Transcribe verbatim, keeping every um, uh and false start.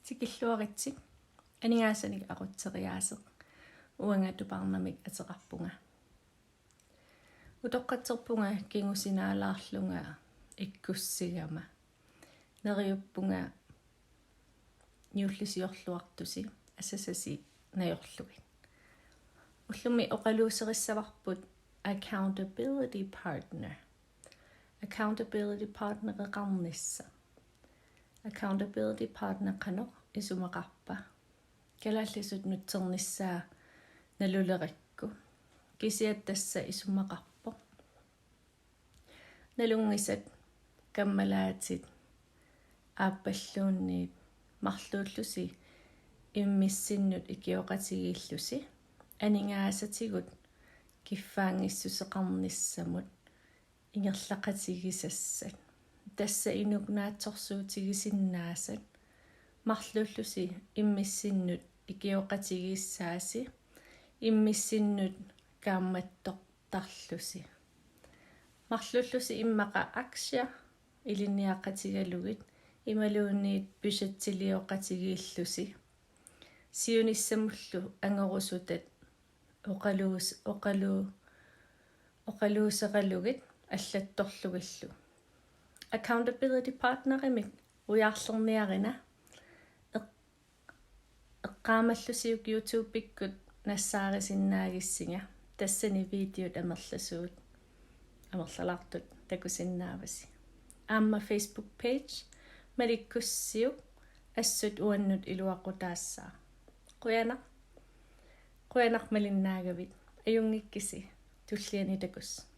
Tikilluaritsi. Aningaasanik aqutseriaaseq, uanga Tupaarnamik ateqarpunga. Utoqqatserpunga kingusinaalaarlunga ikkussigama. Neriuppunga juullisiorluartusi asasasi najorlugit. Ullumi oqaluuserissavarput accountability partner. Accountability partnereqarnissaq. Accountability partner qanoq isumaqarpa? Kalaallisut nutsernissaa nalulerikku. Kisianni tassa isumaqarpoq nalunngisat kammalaatit aappalluunniit marluullusi immissinnut ikioqatigiillusi aningaasatigut kiffaanngissuseqarnissamut ingerlaqatigisassat. Tassa inuk naatsorsuutigisinnaasat. Marluullusi immissinnut ikioqatigiissaasi, immissinnut kaammattortarlusi. Marluullusi immaqa aktier ilinniaqatigalugit imaluunniit budgetilioqatigiillusi. Siunissamullu angorusutat oqaluus-, oqalu-, oqaluuseralugit allattorlugillu. Accountability partnerimik ujaarlerniarina. Eq-, eqqaamallusiuk YouTube-ikkut nassaarisinnaagissinga. Tassani videot amerlasuut, amerlalaartut takusinnaavasi. Aamma Facebook page malikkussiuk assut uannut iluaqutaassaaq. Qujanaq. Qujanaq malinnaagavit. Ajunngikkisi. Tulliani takuss'.